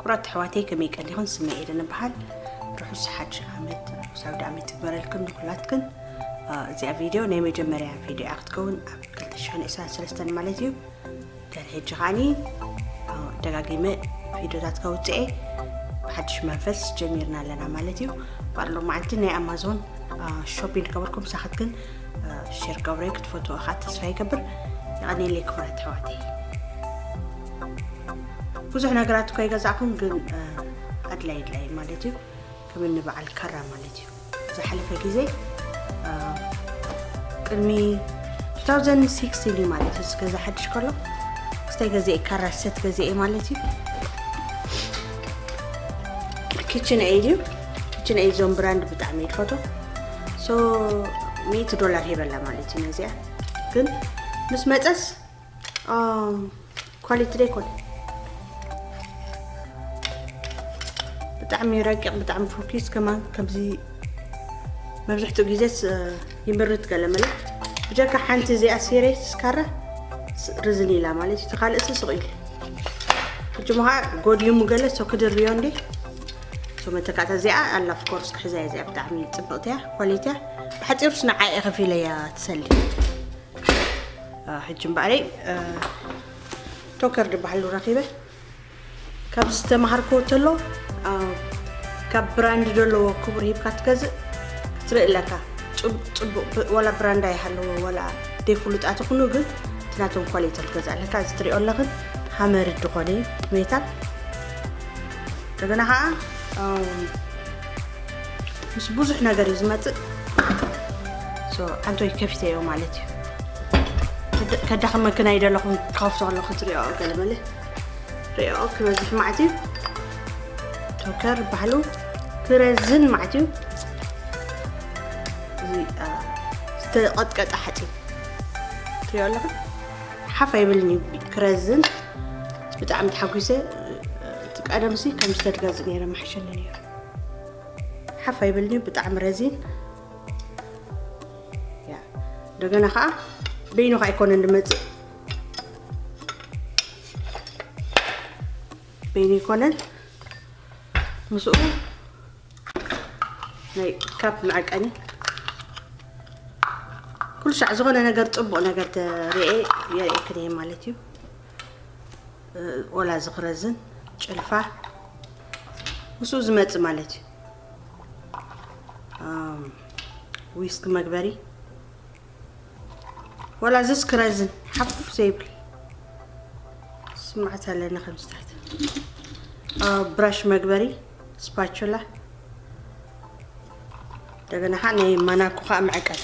ክቡራት ኣሕዋተይ፣ ከመይ ቀኒኹም? ስመይ ኤደን እበሃል። ርሑስ ሓድሽ ዓመት፣ ርሑስ ኣውደ ዓመት ይግበረልክን ንኩላትክን። እ፣ እዚኣ ቪድዮ ናይ መጀመርያ ቪድዮ እያ ክትከውን። ኣብ ክልተ ሽሕን ዕስራን ሰለስተን ማለት እዩ። ድሕሪ ሕጂ ከዓኒ፣ እ፣ ደጋጊመ ቪድዮታት ከውፅኤ ብሓድሽ መንፈስ ጀሚርና ኣለና ማለት እዩ። ባዕሉ መዓልቲ ናይ ኣማዞን፣ እ፣ ሾፒንግ ከበልኩም ሳኽትክን፣ እ፣ ሼር ገብረ ክትፈትዎ ኢኻ ተስፋ ይገብር። የቐኔለይ ክቡራት ኣሕዋተይ። ብዙሕ ነገራት እኮ ኣይገዛእኩን፣ ግን፣ እ፣ ኣድላይ ኣድላይ ማለት እዩ። ከም እኒ በዓል ካራ ማለት እዩ። ዝሓለፈ ግዜ፣ እ፣ ቅድሚ two thousand sixteen እዩ ማለት እዩ። እዚ ገዛ ሓድሽ ከሎ ክስታይ ገዚኤ፣ ካራ ሰት ገዚኤ ማለት እዩ። ኪችን ኤድ እዩ። ኪችን ኤድ ዞም ብራንድ ብጣዕሚ እየ ዝፈትዎ። So ሚእቲ ዶላር ሂበላ ማለት እዩ ነዚኣ። ግን ምስ መፀስ፣ እ፣ ኳሊቲ ደይኮነ ብጣዕሚ ረቂቕ፣ ብጣዕሚ ፎኪስ ከማን ከምዚ መብዛሕትኡ ግዜስ፣ እ፣ ይምርት ገለ መለ። ብጀካ ሓንቲ እዚኣ ሲሪየስ ካራ ስ-፣ ርዝን ኢላ ማለት እዩ። እቲ ካልእ ሲ ስቕ ኢሉ። ሕጂ ምኻ ጎድዩሙ ገለ ሶ ክድርብዮ እንዴ? ሶ መተካእታ እዚኣ ኣላ፣ ኦፍ ኮርስ ክሕዛ እያ። እዚኣ ብጣዕሚ ጽብቕቲ እያ፣ ኳሊቲ እያ። ብሓጺሩ ስንዓ እየ ከፊለ እያ ትሰሊ። እ፣ ሕጂ እምበኣረይ፣ እ፣ ቶከር ዝበሃሉ ረኺበ። ካብ ዝተማሃርክዎ ተሎ፣ እ፣ ካብ ብራንድ ዘለዎ ክቡር ሂብካ ትገዝእ ክትርኢ ኣለካ። ጽብ-፣ ጽቡቕ ብ-፣ ዋላ ብራንድ ኣይሃለዎ፣ ዋላ ደይ ፍሉጣት ይኹኑ፣ ግን እቲ ናቶም ኳሊቲ ክትገዝእ ኣለካ። እዚ ትሪኦ ኣለኽን ሃመር ዝኾነ ሜታል። እንደገና ኸዓ፣ እ፣ ምስ ብዙሕ ነገር እዩ ዝመጽእ። ሶ፣ ኣንቶይ ከፊተዮ ማለት እዩ። ከዳ-፣ ከዳኽመክን ኣይደለኹም ክኸፍቶ ከለኹ ትሪኦ ገለ መለ። ሪኦ ክበዝሕ ማለት እዩ። ቶከር ባህሉ ክረዝን ማለት እዩ። እዚ፣ እ፣ ዝተቐጥቀጠ ሓፂን ትሪኦ ኣለኹም። ሓፍ ኣይብልን እዩ ክረዝን። ብጣዕሚ ተሓጒሰ። እቲ ቀደምሲ ከም ዝተድገዝ ነይረ መሓሸኒ ነይሩ። ሓፍ ኣይብልን እዩ፣ ብጣዕሚ ረዚን። ያ፣ እንደገና ከዓ በይኑ ከዓ ኣይኮነን ዝመፅእ። በይኑ ኣይኮነን። ምስኡ ናይ ካፕ መዐቀኒ። ኩሉ ሻዕ ዝኾነ ነገር፣ ጽቡቕ ነገር ተሪኤ የርእየክን እየ ማለት እዩ። እ፣ ወላ ዝኽረዝን ጭልፋ ምስኡ ዝመጽእ ማለት እዩ። ኣም፣ ዊስክ መግበሪ። ወላ ዝስ ክረዝን ሓፍ ዘይብል ስምዓት ኣለኒ ከም ስታት። እ፣ ብራሽ መግበሪ፣ ስፓቹላ። እንደገና ኸዓ ናይ ማናኮ ኸዓ መዐቀኒ።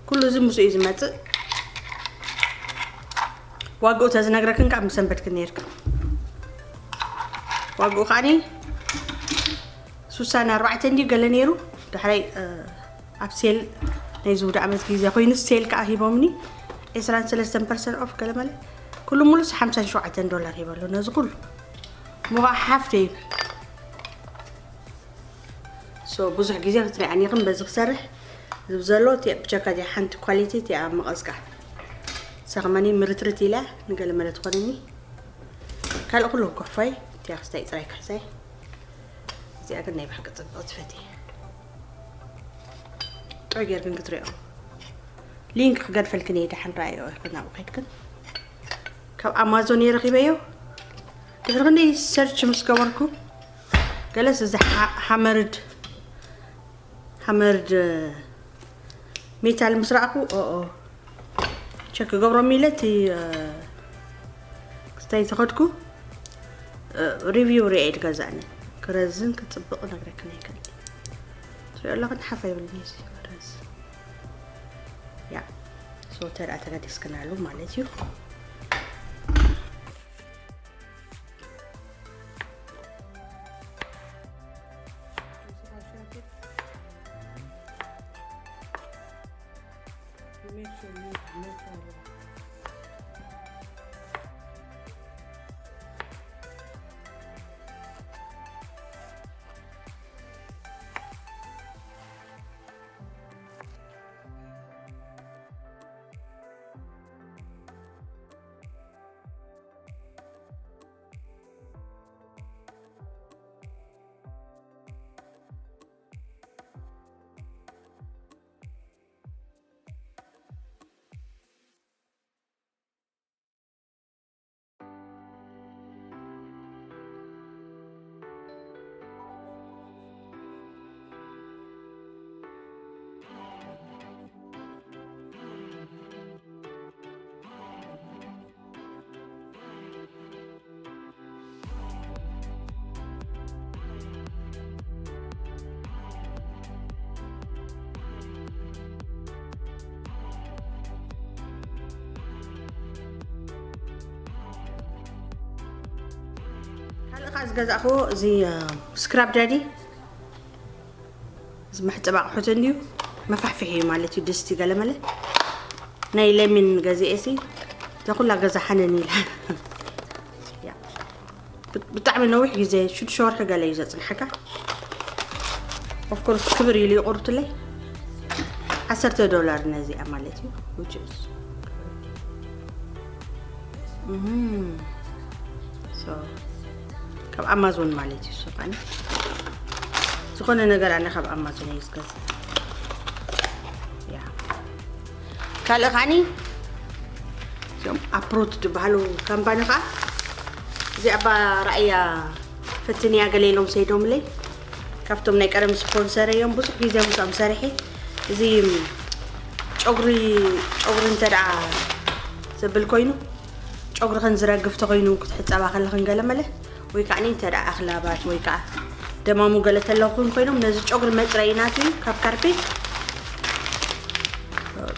ኩሉ እዚ ምስኡ እዩ ዝመጽእ። ዋግኡ ተዝነግረክን ከዓ ምሰንበድክን ነይርክን። ዋግኡ ከዓኒ ሱሳን ኣርባዕተን ድዩ ገለ ነይሩ። ዳሕራይ፣ እ፣ ኣብ ሴል ናይ ዝውደ ዓመት ግዜ ኮይኑ ሴል ከዓ ሂቦምኒ ዕስራን ሰለስተን ፐርሰንት ኦፍ ገለ መለ። ኩሉ ሙሉስ ሓምሳን ሸውዓተን ዶላር ሂበሉ ነዚ ኩሉ። ምዃ ሓፍ ደይብል። ሶ ብዙሕ ግዜ ክትሪኣኒ ኢኽን በዚ ክሰርሕ ዝብ ዘሎ እቲኣ ብቻካ እዚኣ ሓንቲ ኳሊቲ እቲኣ ኣብ መቐዝቃ። ንሳ ከማኒ ምርትርት ኢላ ንገለ መለ ትኾነኒ። ካልእ ኩሉ ክኩሕፎይ እቲኣ ክስታይ ጥራይ ክሕዛይ። እዚኣ ግን ናይ ብሓቂ ጽብቕቲ ፈትየ። ጥዑይ ጌርክን ክትሪኦ። ሊንክ ክገድፈልክን እየ፣ ደሓን ረኣዮ ኢኽን ኣብኡ ከይድክን። ካብ ኣማዞን እየ ረኺበዮ። ድሕሪ ክንደይ ሰርች ምስ ገበርኩ፣ ገለስ እዚ ሓ-፣ ሃመርድ፣ ሃመርድ ሜታል ምስ ረኣኹ፣ ኦኦ፣ ቸክ ክገብሮም ኢለ እቲ፣ እ፣ ክስታይ ዝኸድኩ፣ እ፣ ሪቪው ሪኤ ድገዛእኒ። ክረዝን ክጽብቕ ነግረክን ኣይክእል። ትሪኦ ኣለኽን ሓፍ ኣይብልን እዩ እዚ ክረዝን። ያ፣ ሶ ተደኣ ተገዲስክናሉ ማለት እዩ። You make sure you make sure you ካ ዝገዛእኽዎ እዚ ስክራብ ዳዲ፣ እዚ መሕፀብ ኣቑሑት እንድዩ፣ መፋሕፍሒ እዩ ማለት እዩ። ድስቲ ገለመለ ናይ ለሚን ገዚኤ ሲ ተኩላ ገዛ ሓነን ኢላ። ያ። ብ- ብጣዕሚ ነዊሕ ግዜ ሽዱሽተ ወርሒ ገለ እዩ ዘፅንሐካ። ኦፍኮርስ ክብር ኢሉ ይቁርትለይ ዓሰርተ ዶላር ነዚኣ ማለት እዩ። Which is እም። So፣ ካብ ኣማዞን ማለት እዩ። እሱ ከዓኒ ዝኾነ ነገር ኣነ ካብ ኣማዞን እየ ዝገዝእ። ያ። ካልእ ከዓኒ እዚኦም ኣፕሮት ዝበሃሉ ካምፓኒ ከዓ እዚ ኣባ ራእያ ፈትንያ ገለ ኢሎም ሰይዶምለይ ካብቶም ናይ ቀደም ስፖንሰር እዮም። ብዙሕ ግዜ ምስኦም ሰሪሐ። እዚ ጨጉሪ ጨጉሪ እንተ ደኣ ዘብል ኮይኑ ጨጉርኽን ዝረግፍ ተኾይኑ ክትሕፀባ ከለኽን ገለ መለ ወይ ከዓ እንተ ደኣ ኣኽላባት ወይ ከዓ ደማሙ ገለ ተለኹን ኮይኖም ነዚ ጨጉሪ መፅረይ ናት እዩ ካብ ካርፔት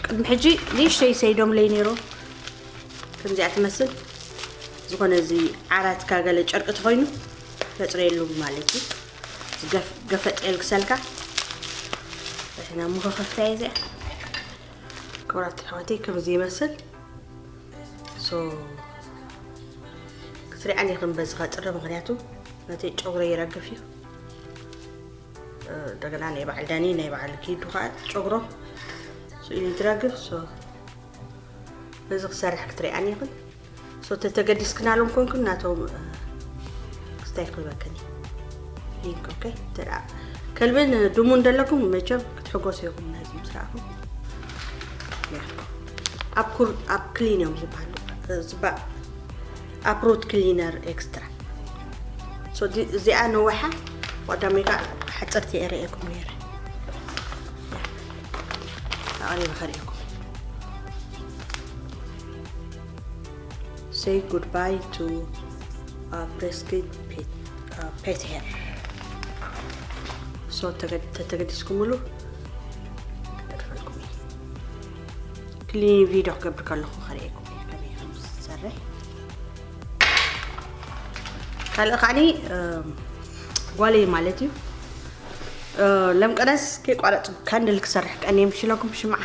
ቅድሚ ሕጂ ንእሽተይ ሰይዶምለይ ነይሩ። ከምዚኣ ትመስል ዝኾነ እዚ ዓራትካ ገለ ጨርቂ ተኾይኑ መፅረየሉ ማለት እዩ። ዝገፍ- ገፈጥ የልግሰልካ ሕና እሞ ከኸፍታ እየ እዚኣ። ክቡራት ኣሕዋተይ ከምዚ ይመስል። So ክትሪኣን ኢኽን በዚ ከጥሪ ምኽንያቱ ነቲ ጨጉረ ይረግፍ እዩ። እንደገና ናይ በዓል ዳኒ ናይ በዓል ኪዱ ከዓ ጨጉሮ ስኢሉ ትረግፍ። So በዚ ክሰርሕ ክትሪኣን ኢኽን። So ተተገዲስክናሎም ኮንኩም ናቶም ክስታይ ክህበክን ሊንክ። ኦኬ ተዳ ከልብን ድሙ እንደለኩም መቸም ክትሕጎሱ ኢኹም ነዚ ምስራኹም። ኣብ ኩር ኣብ ክሊን እዮም ዝበሃሉ። ዝባ ኣብ ሩት ክሊነር ኤክስትራ። So እዚኣ ነዋሓ ቀዳመይ ከዓ ሓፀርቲ እየ ርእየኩም ነይረ። ኣቕሪበ ከርእየኩም። Say goodbye to uh, Prescott pet, uh, pet hair. So ተገ- ተተገዲስኩምሉ ክደርፈልኩም እየ። ክሊን ቪድዮ ክገብር ከለኹ ከርእየኩም እየ ከመይ ከም ዝሰርሕ። ካልእ ከዓኒ እም፣ ጓለይ ማለት እዩ። እ፣ ለምቀዳስ ከይቋረፅ ካንድል ክሰርሕ ቀን የምሽለኩም ሽምዓ።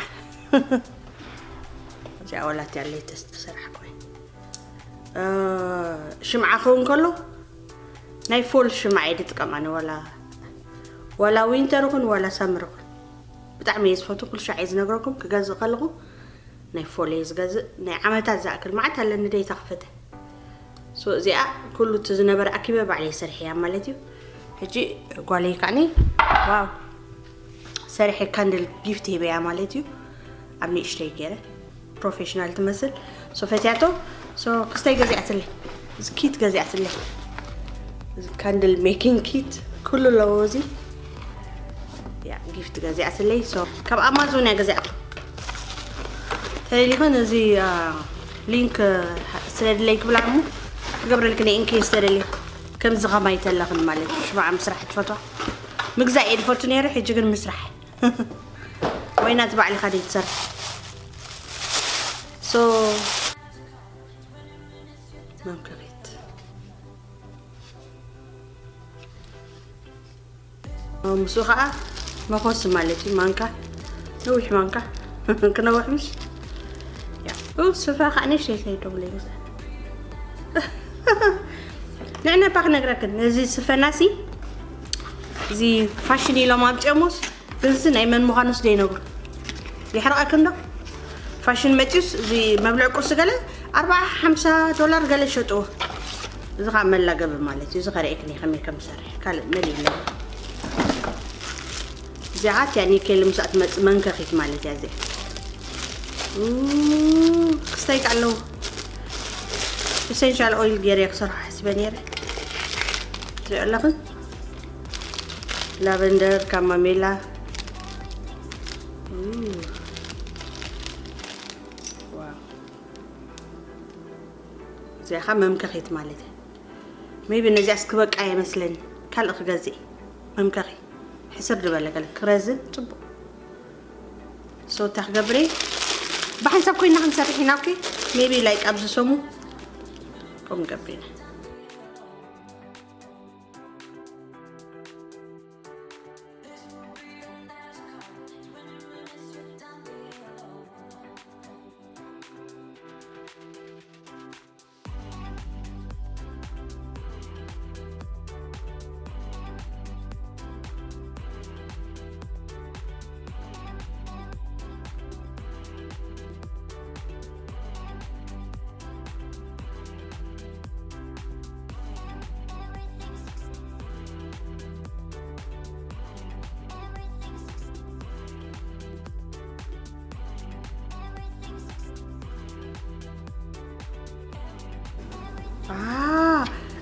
እዚኣ ወላት ያለ ተስት ክሰርሕ ኮይ ሽምዓ ክኸውን ከሎ ናይ ፎል ሽምዓ እየ ዝጥቀም ኣነ። ዋላ ዋላ ዊንተር ይኹን ዋላ ሳምር ይኹን ብጣዕሚ እየ ዝፈቱ። ኩሉ ሻዕ እየ ዝነግረኩም ክገዝእ ከለኹ ናይ ፎል እየ ዝገዝእ። ናይ ዓመታት ዝኣክል መዓት ኣለኒ ደይ ተኽፈተ። So እዚኣ ኩሉ እቲ ዝነበረ ኣኪበ ባዕለይ ሰርሐያ ማለት እዩ። ሕጂ ጓለይ ከዓኒ ዋው ሰሪሐ ካንድል ጊፍት ሂበያ ማለት እዩ። ኣብ ንእሽተይ ገይረ ፕሮፌሽናል ትመስል። So ፈትያቶ። So ክስተይ ገዚኣትለይ፣ እዚ ኪት ገዚኣትለይ፣ እዚ ካንድል ሜኪንግ ኪት ኩሉ ኣለዎ። እዚ ያ ጊፍት ገዚኣትለይ። So ካብ ኣማዞን እያ ገዚኣቶ። ተደሊኽን እዚ ሊንክ ስደድለይ ክብላ እሞ ክገብረልክን እየ። ኢንኬስ ተደሊኽ ከምዚ ከማይ ተለኽን ማለት እዩ። ሽምዓ ምስራሕ ትፈትዋ ምግዛእ እየ ዝፈቱ ነይረ። ሕጂ ግን ምስራሕ ወይ ናቲ ባዕልኻ ደይ ትሰርሕ። So መምከሪት ምስኡ ከዓ መኾሲ ማለት እዩ። ማንካ፣ ነዊሕ ማንካ ክነውሕ ምሽ። ያ ኡ ስፈ ከዓ ንእሽተይ ሰይዶም ለይ ንዕነ እባ ክነግረክን ነዚ ስፈናሲ እዚ ፋሽን ኢሎም ኣምፅኦሞስ ግንሲ ናይ መን ምዃኑስ ዘይነግሩ ይሕረቐክን ዶ? ፋሽን መፂኡስ እዚ መብልዕ ቁርሲ ገለ ኣርባዓ ሓምሳ ዶላር ገለ ሸጥዎ። እዚ ከዓ መላገቢ ማለት እዩ። እዚ ከርእየክን እየ ከመይ ከም ዝሰርሕ። ካልእ መን የለን። እዚኣ እያ ኒኬል ምሳእ ትመፅእ መንከኺት ማለት እያ እዚኣ። ኡ፣ ክስታይ ከዓ ኣለዎ። ኤሰንሻል ኦይል ገይረ ክሰርሖ ሓሲበ ነይረ። ትሪኦ ኣለኽን? ላቨንደር፣ ካማሜላ። ኡ፣ ዋው። እዚኣ ኸዓ መምከኺት ማለት እያ። ሜቢ ነዚኣ እስክበቃ ይመስለኒ። ካልእ ክገዝእ መምከኺ ሕስር ዝበለ ገለ ክረዝን ፅቡቕ። So እንታይ ክገብር እየ? ብሓንሳብ ኮይና ክንሰርሕ ኢና። ኦኬ ሜቢ ላይክ ኣብዚ ሰሙ ከምኡ ንገብር ኢና።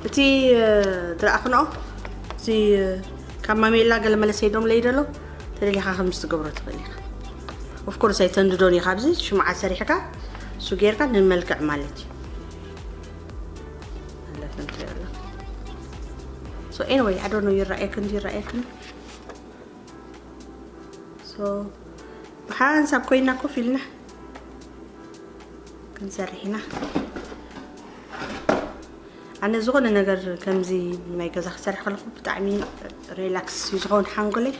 እቲ ዝረኣኽንኦ እዚ ካብ ማሜላ ገለ መለሰ ኢዶም ለይደሎ ተደሊኻ ከም ዝትገብሮ ትኽእል ኢኻ። ኦፍኮርስ ኣይተንድዶን ኢኻ። ኣብዚ ሽምዓ ሰሪሕካ እሱ ጌርካ ንመልክዕ ማለት እዩ። So anyway, I don't know ይረኣየክን ይረኣየክን። So ብሓንሳብ ኮይና ኮፍ ኢልና ክንሰርሕ ኢና። ኣነ ዝኾነ ነገር ከምዚ ናይ ገዛ ክሰርሕ ከለኹ ብጣዕሚ ሪላክስ እዩ ዝኸውን ሓንጎለይ።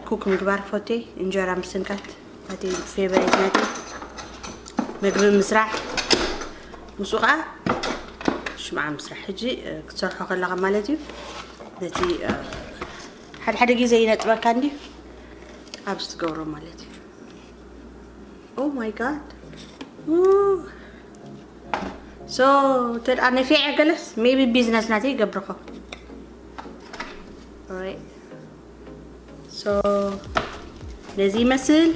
ኩክ ምግባር ፈትየ፣ እንጀራ ምስንካት ናተይ ፌቨሬት ናተይ፣ ምግቢ ምስራሕ፣ ምስኡ ከዓ ሽምዓ ምስራሕ። ሕጂ ክትሰርሖ ከለኻ ማለት እዩ ነቲ ሓደ ሓደ ግዜ ይነጥበካ እንዲ ኣብዚ ትገብሮ ማለት እዩ። Oh my God. So ተድኣ ነፊዐ ገለስ maybe ቢዝነስ ናተይ ይገብርኮ። So ነዚ ይመስል።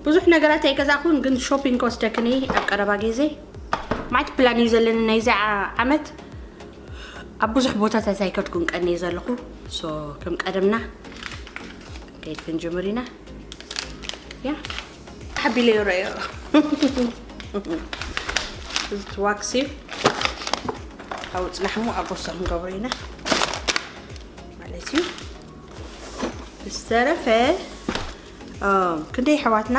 ብዙሕ ነገራት ኣይገዛእኩን፣ ግን ሾፒንግ ክወስደክን እየ ኣብ ቀረባ ግዜ። ማዕት ፕላን እዩ ዘለኒ ናይዚ ዓመት። ኣብ ብዙሕ ቦታታት ኣይከድኩን ቀንየ ዘለኹ። So ከም ቀደምና ከይድ ክንጅምር ኢና። ያ ሓቢለ ይረዮ። እዚ ዋክስ እዩ። ካብ ፅናሕሙ ኣብ ቦርሳ ክንገብሮ ኢና ማለት እዩ። ዝተረፈ ክንደይ ኣሕዋትና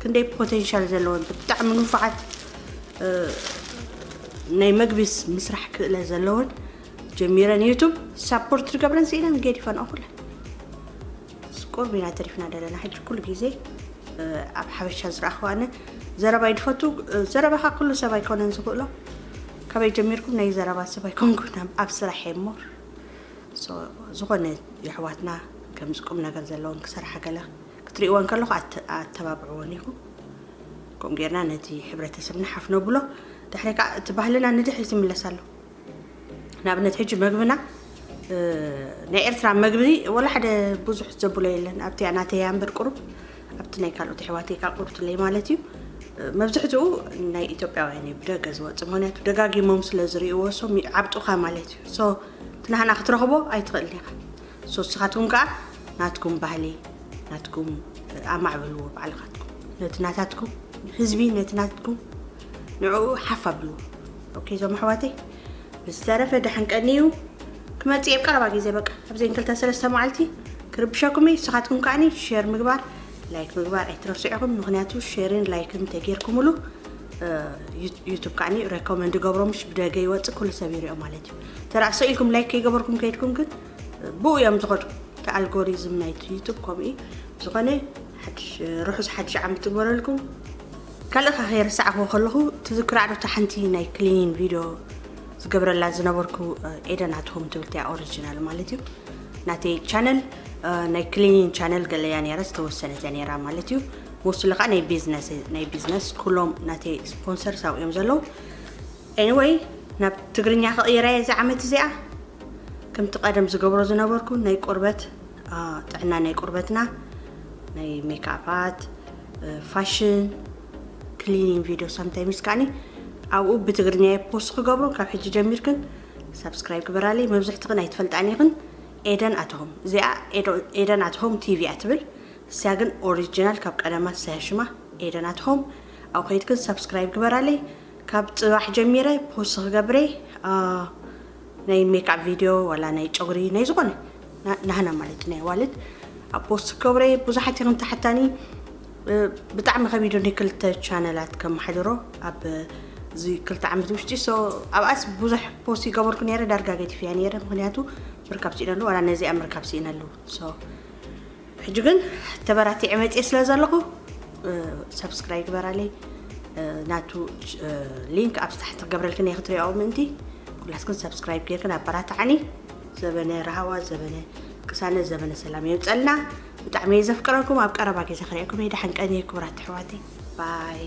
ክንደይ ፖቴንሻል ዘለወን ብጣዕሚ ንፉዓት ናይ መግቢ ምስራሕ ክእለ ዘለወን ጀሚረን ዩቱብ ሳፖርት ዝገብረን ስኢነን ገዲፈን ኩለን። ቁሩብ ኢና ተሪፍና ዘለና ሕጂ ኩሉ ግዜ ኣብ ሓበሻ ዝረኣኽዋ ኣነ ዘረባ ይድፈቱ። ዘረባኻ ኩሉ ሰብ ኣይኮነን ዝኽእሎ። ካበይ ጀሚርኩም ናይ ዘረባ ሰብ ኣይኮንኩን ኣብ ስራሕ እሞ ዝኾነ የሕዋትና ከምዚ ቁም ነገር ዘለውን ክሰርሓ ገለ ክትሪእወን ከለኹ ኣተባብዕወን ኢኹም። ከምኡ ጌርና ነቲ ሕብረተሰብና ሓፍ ነብሎ። ድሕሪ ከዓ እቲ ባህልና ንድሕሪት ይምለስ ኣሎ። ንኣብነት ሕጂ መግብና ናይ ኤርትራ መግቢ ወላ ሓደ ብዙሕ ዘብሎ የለን። ኣብቲ ናተይ እምበር ቁሩብ ኣብቲ ናይ ካልኦት ኣሕዋተይ ካብ ቁርትለይ ማለት እዩ። መብዝሕትኡ ናይ ኢትዮጵያውያን እዩ ብደገ ዝወፅእ፣ ምክንያቱ ደጋጊሞም ስለ ዝርእይዎ ሶም ይዓብጡኻ ማለት እዩ። So እቲ ናህና ክትረኽቦ ኣይትኽእልን ኢኻ። So ንስኻትኩም ከዓ ናትኩም ባህሊ ናትኩም ኣማዕብልዎ ባዕልኻትኩም፣ ነቲ ናታትኩም ህዝቢ ነቲ ናትኩም ንዕኡ ሓፍ ኣብልዎ። ኦኬ እዞም ኣሕዋተይ ብዝተረፈ ደሓን ቀንዩ። ክመፅእ ኣብ ቀረባ ግዜ በቃ ኣብዘን ክልተ ሰለስተ መዓልቲ ክርብሸኩም እዩ። ንስኻትኩም ከዓኒ ሼር ምግባር ላይክ ምግባር ኣይትረስዑ ኢኹም። ምክንያቱ ሼርን ላይክን ተጌርኩምሉ ዩቱብ ከዓኒ ሬኮመንድ ይገብሮ ምሽ ብደገ ይወፅእ ኩሉ ሰብ ይሪኦ ማለት እዩ። ተራእሰ ኢልኩም ላይክ ከይገበርኩም ከይድኩም ግን ብኡ እዮም ዝኸዱ። እቲ ኣልጎሪዝም ናይቲ ዩቱብ ከምኡ እዩ። ዝኾነ ሓድሽ ርሑስ ሓድሽ ዓመት ትግበረልኩም። ካልእ ከ ከይረሳዕክዎ ከለኹ ትዝክራ ዶ እታ ሓንቲ ናይ ክሊኒን ቪድዮ ዝገብረላ ዝነበርኩ ኤደን ኣትሆም ትብል እቲኣ ኦሪጂናል ማለት እዩ። ናተይ ቻነል ናይ ክሊኒን ቻነል ገለ እያ ነይራ ዝተወሰነት እያ ነይራ ማለት እዩ። ሞስትሊ ከዓ ናይ ቢዝነስ ናይ ቢዝነስ ኩሎም ናተይ ስፖንሰርስ ኣብኡ እዮም ዘለዉ። ኤኒወይ ናብ ትግርኛ ክቕይራ እየ እዛ ዓመት እዚኣ። ከምቲ ቀደም ዝገብሮ ዝነበርኩ ናይ ቁርበት ጥዕና ናይ ቁርበትና ናይ ሜክኣፓት ፋሽን ክሊኒንግ ቪድዮ ሳምታይምስ ከዓኒ ኣብኡ ብትግርኛ ፖስት ክገብሮ ካብ ሕጂ ጀሚርክን ሳብስክራይብ ግበራለይ። መብዝሕትኽን ኣይትፈልጣን ኢኽን። ኤደን ኣትሆም እዚኣ ኤደን ኣትሆም ቲቪ እያ ትብል። እዚኣ ግን ኦሪጂናል ካብ ቀደማ ዝሰያ ሽማ ኤደን ኣትሆም። ኣብ ከይድክን ሳብስክራይብ ግበራለይ። ካብ ፅባሕ ጀሚረ ፖስት ክገብረ ናይ ሜክኣፕ ቪድዮ ዋላ ናይ ጨጉሪ ናይ ዝኾነ ናህና ማለት ናይ ዋልድ ኣብ ፖስት ክገብረ ብዙሓት ኢኽን ተሓታኒ። ብጣዕሚ ከቢዱ ናይ ክልተ ቻነላት ከመሓድሮ ኣብ እዚ ክልተ ዓመት ውሽጢ። So ኣብኣስ ብዙሕ ፖስት ይገበርኩ ነይረ፣ ዳርጋ ገዲፍያ ነይረ፣ ምክንያቱ ምርካብ ስኢነሉ ዋላ ነዚኣ ምርካብ ስኢነሉ። So ሕጂ ግን ተበራቲዐ መፅየ ስለ ዘለኹ ሳብስክራይብ ግበራለይ። ናቱ ሊንክ ኣብ ታሕቲ ክገብረልክን እየ ክትሪኦ ምእንቲ ኩላስክን ሳብስክራይብ ጌርክን ኣበራትዓኒ። ዘበነ ረሃዋ ዘበነ ቅሳነት ዘበነ ሰላም የምፀልና። ብጣዕሚ እየ ዘፍቅረኩም። ኣብ ቀረባ ግዜ ክሪአኩም እየ። ደሓን ቀኒ ክቡራት ኣሕዋተይ። ባይ።